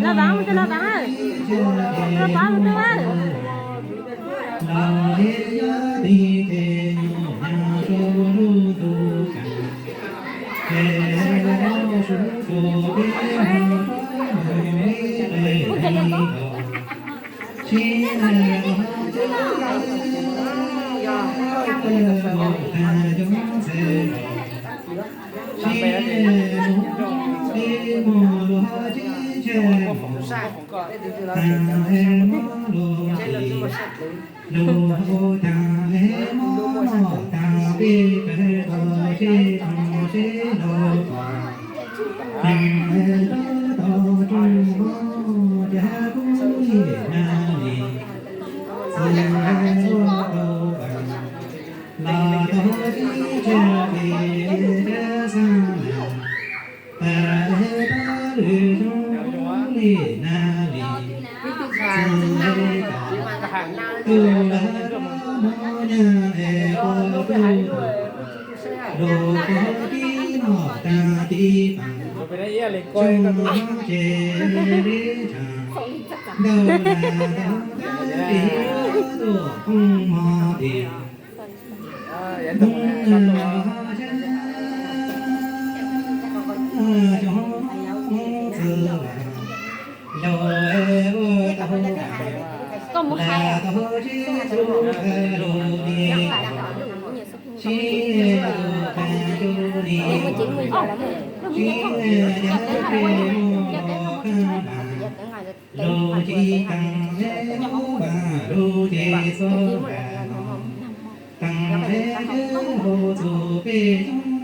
Los vang, los vang, los vang. Koj mus hais.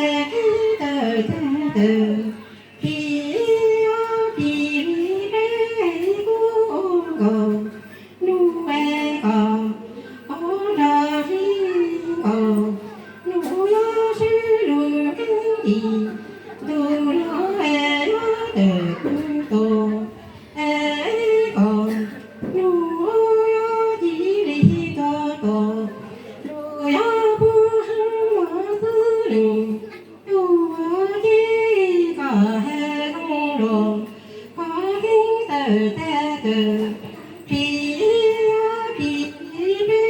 es kib tawm tag tawm, plis ob plis li peb kuj ua nkaus, nus es kom ob nrog li nkaus, nus yuav sib lug qeeb tim ntus no es yuav tawm kuv tus es kom nus yuav cia li tuag tos, nus yuav pub heev mos xwb nws, nus ces kom hais zoo los, kov keeb tawm tag tawm, plis ob plis peb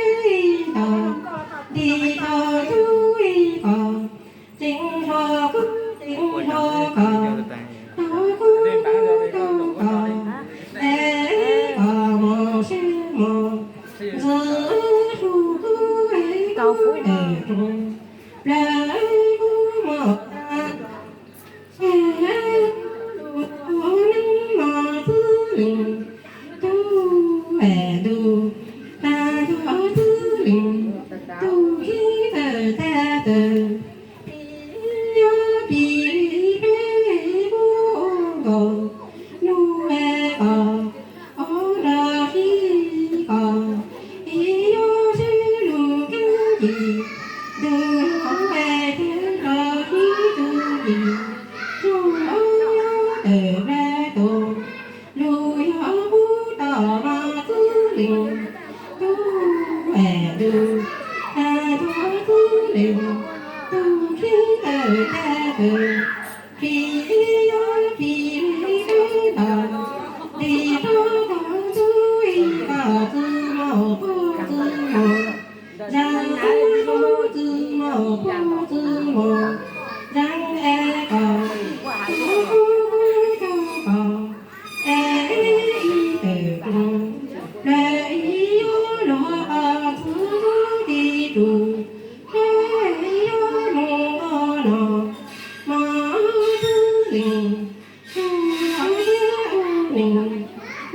tos, nti tos tub ib kos, tseem nrho kub tseem nrho kos, tau kub tau kos, es kos mos sib mos, ntxuav hlub kub es kub tawm roos, plawv kub mos tag, es lub lus neej mos xwb nws, tub es ntus tag nrho Tus khib tawm tag tawm, phim yuav phim li peb pub ua nkaus, nug es kom ob los khib kom, es yuav sib lug kheej ces, tus no es thiaj los khib tus ces, nug ob tawm plab tus, lug yog pub tom no xwb leej, tub es lug tag nrho xwb leej, tus khib tawm tag tawm, phim yuav phim li peb los, tis rov tog ntxub ib kom txwv mus pog txwv mus, zag ntxub ntxwv mus pog txwv mus, zag es kom, zag es kom, es ib tawm ploog, lawv ib yuav los qhov txwv ntxub tis tus, lawv ib yuav mus qhov no, mog xwb leej, tus no thiab tus neeg,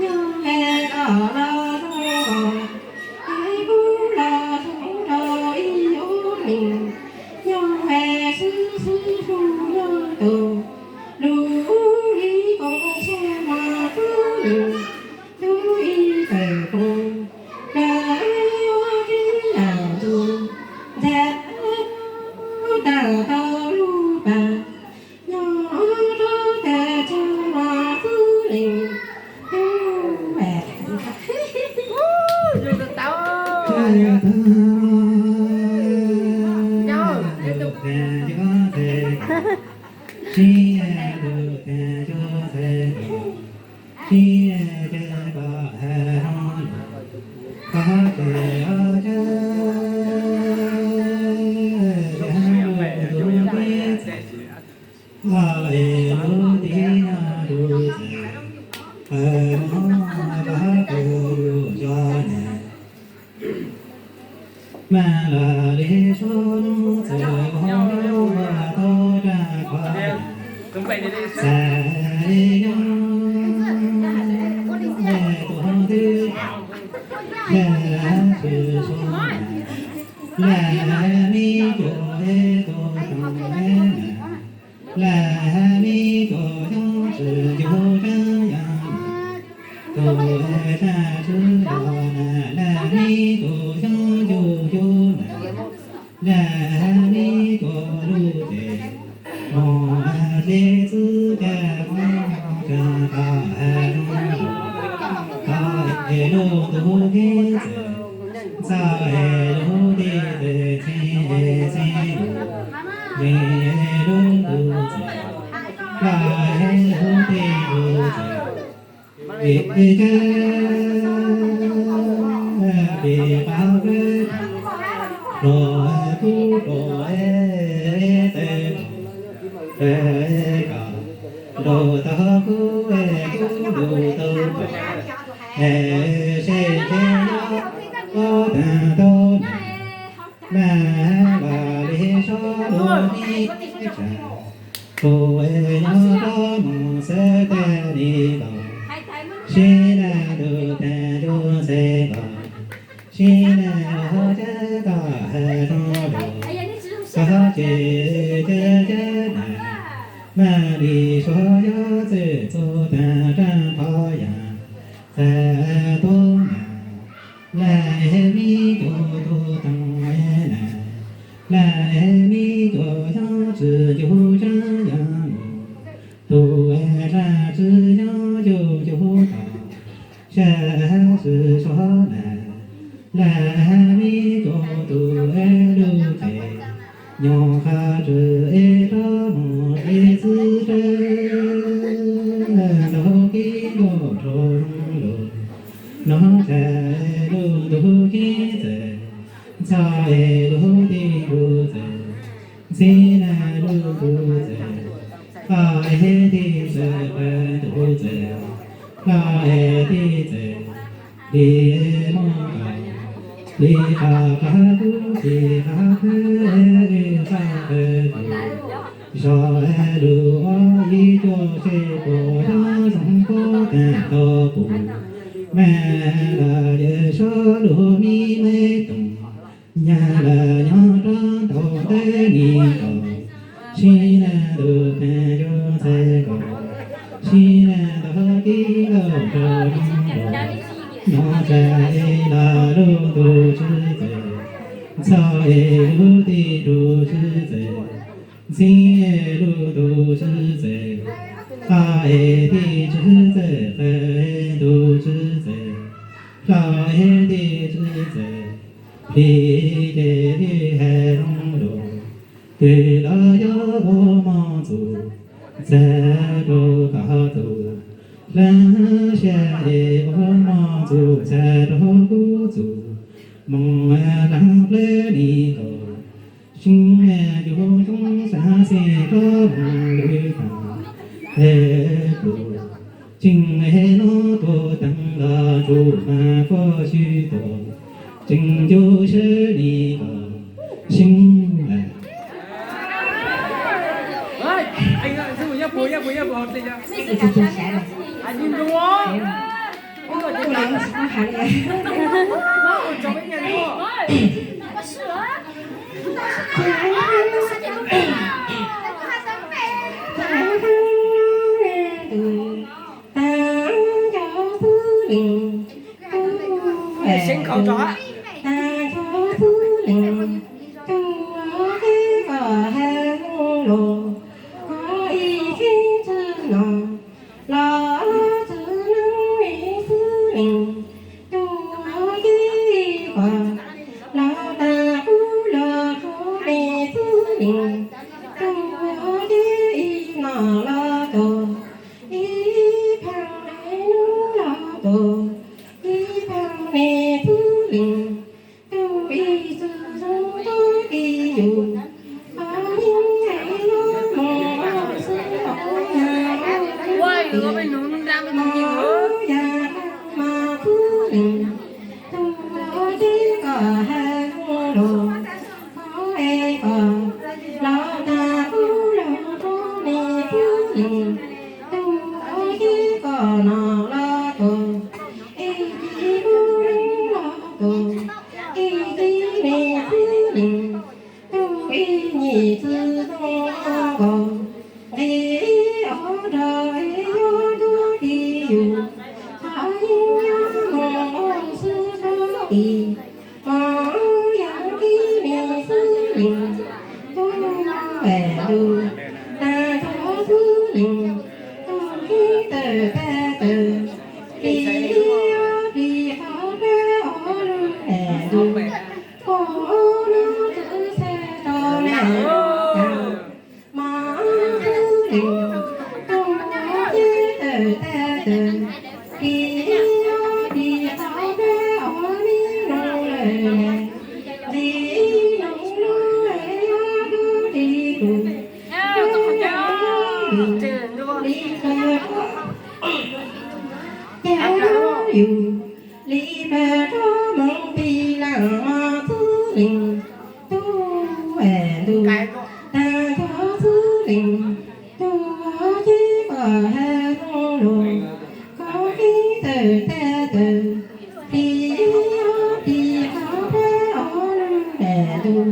nyob es kom los zoo os, es kuv los zoo rau ib ob neeg, nyob es xwb xwb xwb nyob tus, lug ib koom txhiaj mog xwb leej, lug ib tawm ploog, lawv ib yuav khib yam tus, ntxhais tawm tau lub pas, nyob rau tawm txog mog xwb leej, tub es Mas los li suav nub txawm vau nyob ua tau rag khov, txais li nyob tuav twb yog tsis suav, laj me cuam tus teev na, laj me cuam xyoob tsis ncu tseeb yam, tus sab tswv los na, laj me cuam xyoob ncu xyoob na, laj me cuam lub tsev mus dle txwv caj qoob tsa tau hais zoo, tau es lub ntuj khib txawm txog es lub teb txawm ntxhib es ntxhib lug, ntxhib es lub ntuj txawm, txog es lub teb ntuj txawm pim cab pim qab, los kub pom es tes es kom ntuj tau kub es kub ntuj tau pom es seb ntshe nyob tag tau na, mas los li suav lub me tsam, tus es nyob rov mus xav tag li los, sib naj ntuj tag ntuj xeeb los, sib naj los cab tau hais zoo lus, koj tsis cab cab na, mas li suav yuav txwm txuj tag raj qhov yam txais tuab na, laj me cuam tus teev na, laj me cuam xyoob tsis ncu tseeb yam mus, tus sab tswv xyoob ncu ncu tau, sab tswv suav na, laj me cuam tus lub tsev, nyob qhov tswv es rov mus dle txwv tag, ntaug kib nkaus rau zoo lus, nov tsa lub ntuj khib txawm, txog es lub teb ntuj txawm, ntxhib naj lub ntuj txawm, txog es teb txawm qab ntuj txawm, txog es teb txawm li muaj nkaus, li qhov qab kub li qhov khwb li qhov qawg tus, zog es lus ua ib cuaj seb puas yog zoo kub tag tau pum, mas los yawm suav lub me me toom, Nyab laj nyob rau ntawm ntawm nis kaum, sib nag ntuj pheej cug ntxhais kaum, sib nag ntawm kib nkauj rau nyob rau, nyob tsam es laj lub ntuj tsis txawm, ntxhov es lub tij tub tsis txawm, ntxhib es lub ntuj tsis txawm, qab es tij tsis txawm, qab es ntuj tsis txawm, hlau es tij tsis txawm, plig ces tij hais zoo lus, twg los yog ua mos txuj, txag rau koj txuj, hlab xya es ua mos txuj, txag rau kuv txuj, moos hlab pleb nis kaum, sib nag cug ntxhais xeeb rov moos lwm fam, es plum tseem es no tuaj teev los tsuj mas puab sib tuam, tseem ncu sib nis kaum, sib nag. Los txwv neeb ib xwb leej, tug ua ke ib qho, los tag kuv los rau ib xwb leej, tug ua ke ib no los tus, ib phav ib nub los tus, ib phav ib xwb leej, tug ib txwv zoo tub ib yus, qhov yeej es los mus ua xwb los yog ua xwb los yog mas xwb leej, tug ua ke kom hais zoo lus, qhov es kom los tag kuv los rau ib xwb leej, tug ua ke kom no los tus, ib txwv zoo los tus, ib txwv ib xwb leej, tug ib nyuag txwv zoo nkaus, nqe ob rau es yog tub ib yus, qhov yeej yog mus ua xwb tub ib, mos yog ib nyuag xwb leej, tug es tug, tag tug xwb leej, tug ib tawm tag tawm, ib ob plig qhov peb ob lub es tug, pum ob lub txwv xab tau me, mos xwb leej, tug ib tawm tag tawm, ib ob plig qhov peb ob me noog lawm, nqe noog lub es ob lub ib tug, li kawg rau, cas yus, li kawg rau moos plig laj mos xwb leej, tug es tug, tag tug xwb leej, tug ua ke kom hais zoo lus, qhov ib tawm tag tawm, plig ob plig qhov peb ob lub es tug,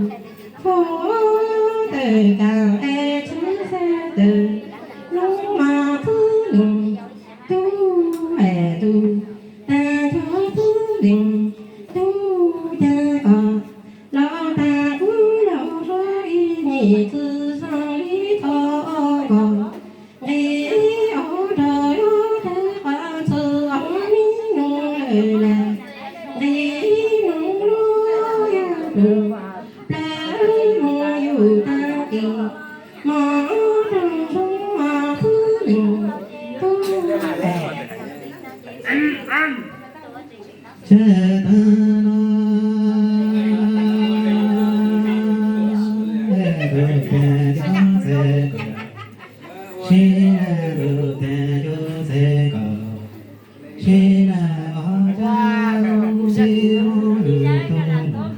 pum ob tawm tag es txwv xab tawm, lub mos xwb leej, tug es tug, tag tug xwb leej, tug cas kom los tag kuv los rau ib nyuag txwv zoo li thov nkaus, nqe ob rau yog tag qhov txwv ob me noog lawm las, nqe noog lub yog tug, plab moos yus tag kis, mos rau zoo mos xwb leej, tug es tag no, sib nag ntuj pheej cug ntxhais kaum, sib nag ob cag lub sib mus yus tau mus,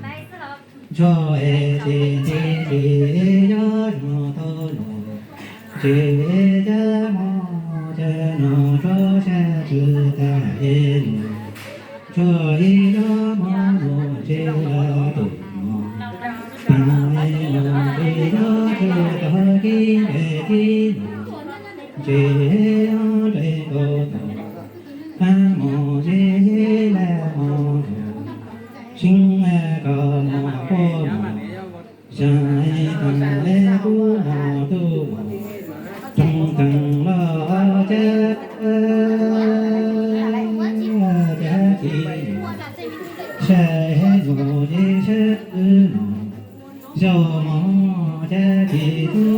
ntso es tsis nti tsis yob zoo tau mus, tsis cab mos cab noog rau sab tsw tag es mus, ntso ib yob mos mus tsis los tus mos, Mus li sab twb los, zaum mov cab tis tub